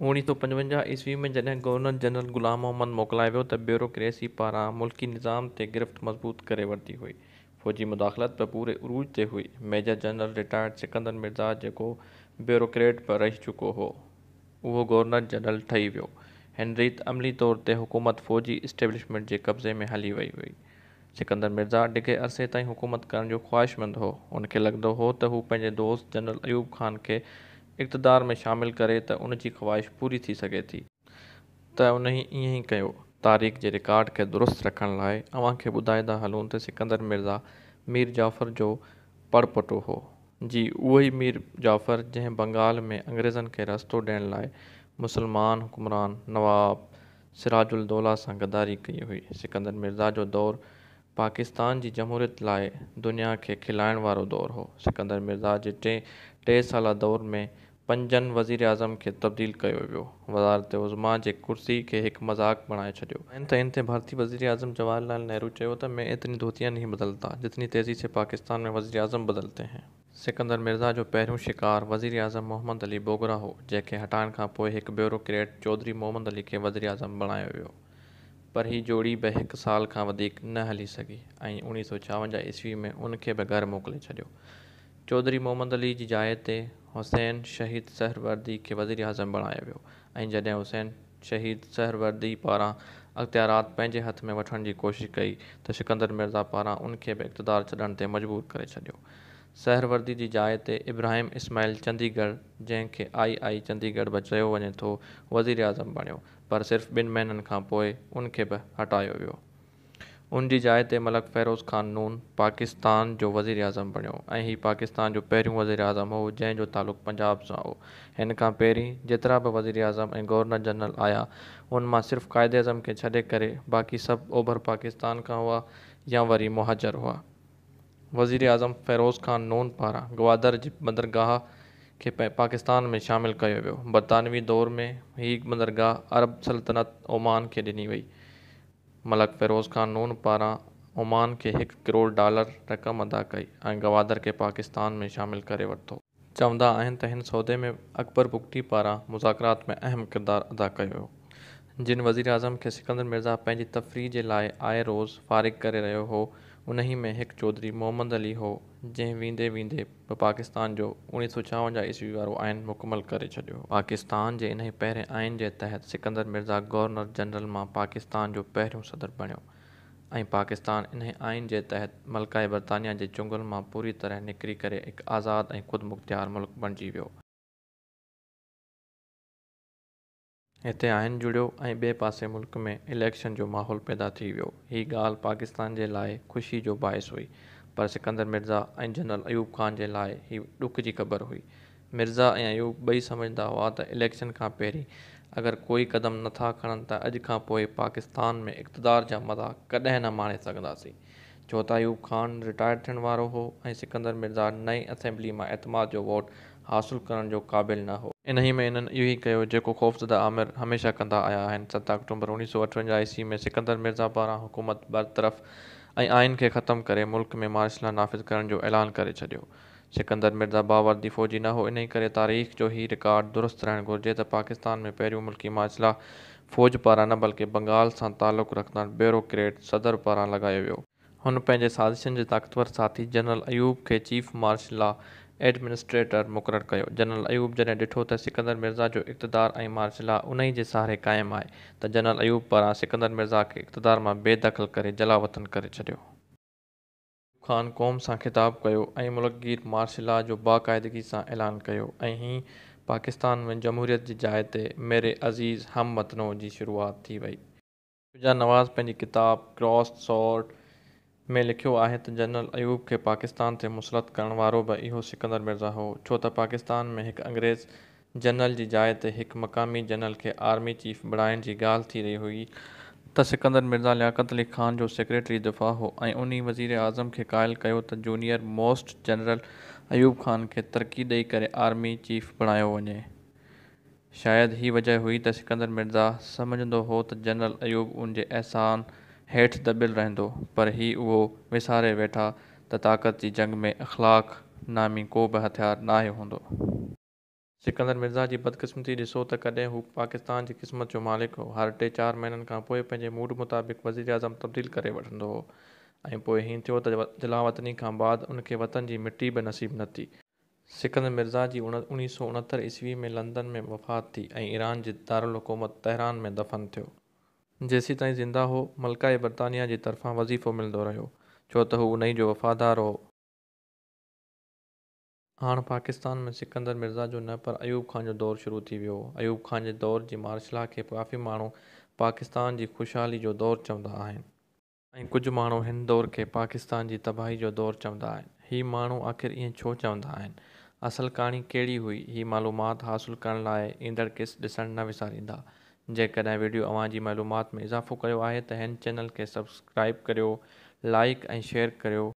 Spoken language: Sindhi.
1955 عيسوي ۾ جڏهن گورنر جنرل غلام محمد موڪلائي ويو ته بيوروڪريسي پاران ملڪي نظام تي گرفت مضبوط ڪري ورتي هئي. فوجي مداخلت به پوري عروج تي هئي. Major general retired Sikandar Mirza جيڪو بيوروڪريٽ به رهي چڪو هو. اهو گورنر جنرل ٺهي ويو. هن ريت عملي طور تي حڪومت فوجي اسٽيبلشمينٽ جي قبضي ۾ هلي وئي هئي. سڪندر مرزا ڊگهي عرصي تائين حڪومت ڪرڻ جو خواهشمند هو. ان کي لڳندو هو ته هو پنهنجي دوست جنرل ايوب خان کي اقتدار ۾ شامل ڪري ته ان جي خواهش پوري ٿي سگهي ٿي. ته انهي ائين ئي ڪيو. تاريخ جي رڪارڊ کي درست رکڻ لاء اوهان کي ٻڌائيندا هلون ته سڪندر مرزا مير جعفر جو پڙپوٽو هو. جي اهو ئي مير جعفر جنهن بنگال ۾ انگريزن کي رستو ڏيڻ لاء مسلمان حڪمران نواب سراج الدوله سان غداري ڪئي هئي. سڪندر مرزا جو دور پاڪستان جي جمهوريت لاء دنيا کي کلائڻ وارو دور هو. سڪندر مرزا جي ٽي سالا دور ۾ پنجن وزيراعظم کي تبديل ڪيو ويو. وزارت عظميٰ جي ڪرسي کي هڪ مذاق بڻائي ڇڏيو. عين تي ڀارتي وزيراعظم جواهر لال نهرو چيو ته مين اتني ڌوتيان نهين بدلتا، جتني تيزي سي پاڪستان ۾ وزيراعظم بدلتي هين. سڪندر مرزا جو پهريون شڪار وزيراعظم محمد علي بوگرا هو، جنهن کي هٽائڻ کان پوء هڪ بيوروڪريٽ چوڌري محمد علي کي وزيراعظم بڻايو ويو. پر هي جوڙي به هڪ سال کان وڌيڪ نه هلي سگهي ۽ 1956 عيسوي ۾ ان کي به گهر موڪلي ڇڏيو. چوڌري محمد علي جي جاء تي حسين شهيد سهروردي کي وزيراعظم بڻايو ويو ۽ جڏهن حسين شهيد سهروردي پاران اختيارات پنهنجي هٿ ۾ وٺڻ جي ڪوشش ڪئي ته سڪندر مرزا پاران ان کي به اقتدار ڇڏڻ تي مجبور ڪري ڇڏيو. سهروردي جي جاء تي ابراهيم اسماعيل چنديڳڙهه جنهن کي آء آء چنديڳڙهه به چيو وڃي ٿو وزيراعظم بڻيو پر صرف ٻن مهينن کان پوء ان کي به هٽايو ويو. ان جي جاء تي ملڪ فيروز خان نون پاڪستان جو وزيراعظم بڻيو ۽ هي پاڪستان جو پهريون وزيراعظم هو جنهن جو تعلق پنجاب سان هو. هن کان پهرين جيترا به وزيراعظم ۽ گورنر جنرل آيا ان مان صرف قائداعظم کي ڇڏي ڪري باقي سڀ اوڀر پاڪستان کان هئا يا وري مهاجر هئا. وزيراعظم فيروز خان نون پاران گوادر جي بندرگاهه کي پاڪستان ۾ شامل ڪيو ويو. برطانوي دور ۾ هي بندرگاهه عرب سلطنت اومان کي ڏني وئي. ملڪ فيروز خان نون پاران اومان کي هڪ ڪروڙ ڊالر رقم ادا ڪئي ۽ گوادر کي پاڪستان ۾ شامل ڪري ورتو. چوندا آهن ته هن سودي ۾ اڪبر بگٽي پاران مذاڪرات ۾ اهم ڪردار ادا ڪيو. جن وزيراعظم کي سڪندر مرزا پنهنجي تفريح جي لاء آئي روز فارغ ڪري رهيو هو، انهي ۾ هڪ چوڌري محمد علي هو، جنهن ويندي ويندي به پاڪستان جو 1956 عيسوي وارو آئين مڪمل ڪري ڇڏيو هو. پاڪستان جي انهي پهرين آئين جي تحت سڪندر مرزا گورنر جنرل مان پاڪستان جو پهريون صدر بڻيو ۽ پاڪستان انهي آئين جي تحت ملڪه برطانيه جي چنگل مان پوري طرح نڪري ڪري هڪ آزاد ۽ خودمختيار ملڪ بڻجي ويو. هتي آئين جڙيو ۽ ٻئي پاسي ملڪ ۾ اليڪشن جو ماحول پيدا ٿي ويو. هي ڳالهه پاڪستان جي لاء خوشي جو باعث هئي پر سڪندر مرزا ۽ جنرل ايوب خان جي لاء هي ڏک جي خبر هئي. مرزا ۽ ايوب ٻئي سمجهندا هئا ته اليڪشن کان پهرين اگر ڪوئي قدم نه ٿا کڻن ته اڄ کان پوء پاڪستان ۾ اقتدار جا مزا ڪڏهن نه ماڻي سگهنداسين. ڇو ته ايوب خان رٽائرڊ ٿيڻ وارو هو ۽ سڪندر مرزا نئين اسيمبلي مان اعتماد جو ووٽ حاصل ڪرڻ جو قابل نه هو. انهيء ۾ انهن اهو ئي ڪيو، جيڪو خوفزده آمر هميشه ڪندا آيا آهن. 7 آڪٽوبر 1958 عيسوي ۾ سڪندر مرزا پاران حڪومت برطرف ۽ آئين کي ختم ڪري ملڪ ۾ مارشل لا نافذ ڪرڻ جو اعلان ڪري ڇڏيو. سڪندر مرزا باوردي فوجي نه هو، انهيء ڪري تاريخ جو هي رڪارڊ درست رهڻ گهرجي ته پاڪستان ۾ پهريون ملڪي مارشل لا فوج پاران نه بلڪه بنگال سان تعلق رکندڙ بيوروڪريٽ صدر پاران لڳايو ويو. هن پنهنجي سازشن جي طاقتور ساٿي جنرل ايوب کي چيف مارشل لا ايڊمنسٽريٽر مقرر ڪيو. جنرل ايوب جڏهن ڏٺو ته سڪندر مرزا جو اقتدار ۽ مارشل لا انهي جي سهاري قائم آهي ته جنرل ايوب پاران سڪندر مرزا کي اقتدار مان بي دخل ڪري جلاوطن ڪري ڇڏيو. ايوب خان قوم سان خطاب ڪيو ۽ ملڪگير مارشل لا جو باقاعدگي سان اعلان ڪيو ۽ هين پاڪستان ۾ جمهوريت جي جاء تي ميري عزيز هم وطنو جي شروعات ٿي وئي. شجاع نواز پنهنجي ڪتاب ڪراسڊ سورڊ ۾ لکيو آهي ته جنرل ايوب کي پاڪستان تي مسلط ڪرڻ وارو به اهو سڪندر مرزا هو ڇو ته پاڪستان ۾ هڪ انگريز جنرل جي جاء تي هڪ مقامي جنرل کي آرمي چيف بڻائڻ جي ڳالهه ٿي رهي هئي ته سڪندر مرزا لياقت علي خان جو سيڪريٽري دفاع هو ۽ انهي وزير اعظم کي قائل ڪيو ته junior most general Ayub Khan کي ترقي ڏئي ڪري آرمي چيف بڻايو وڃي. شايد هي وجه هئي ته سڪندر مرزا سمجهندو هو ته جنرل ايوب ان جي احسان هيٺ دٻيل رهندو پر هي اهو وساري ويٺا ته طاقت جي جنگ ۾ اخلاق نامي ڪو به هٿيار ناهي هوندو. سڪندر مرزا جي بدقسمتي ڏسو ته ڪڏهن هو پاڪستان جي قسمت جو مالڪ هو. هر ٽي چار مهينن کان پوء پنهنجي موڊ مطابق وزيراعظم تبديل ڪري وٺندو هو ۽ پوء هيئن ٿيو ته جلاوطني کان بعد ان کي وطن جي مٽي به نصيب نه ٿي. سڪندر مرزا جي 1969 عيسوي ۾ لندن ۾ وفات ٿي ۽ ايران جي دارالحڪومت تهران ۾ دفن ٿيو. جيسيتائين زنده هو، ملڪه برطانيه جي طرفان وظيفو ملندو رهيو، ڇو ته هو انهيء جو وفادار هو. هاڻ پاڪستان ۾ سڪندر مرزا جو نه پر ايوب خان جو دور شروع ٿي ويو هو. ايوب خان جي دور جي مارشلا کي ڪافي ماڻهو پاڪستان جي خوشحالي جو دور چوندا آهن. ۽ ڪجهه ماڻهو هن دور کي پاڪستان جي تباهي جو دور چوندا آهن. هي ماڻهو آخر ائين ڇو چوندا آهن؟ اصل ڪهاڻي ڪهڙي هئي؟ هي معلومات حاصل ڪرڻ لاء ايندڙ قسط ڏسڻ نه وساريندا. جيڪڏهن وڊيو اوهان جي معلومات ۾ اضافو ڪيو آهي ته هن چينل کي سبسڪرائيب ڪريو، لائيڪ ۽ شيئر ڪريو.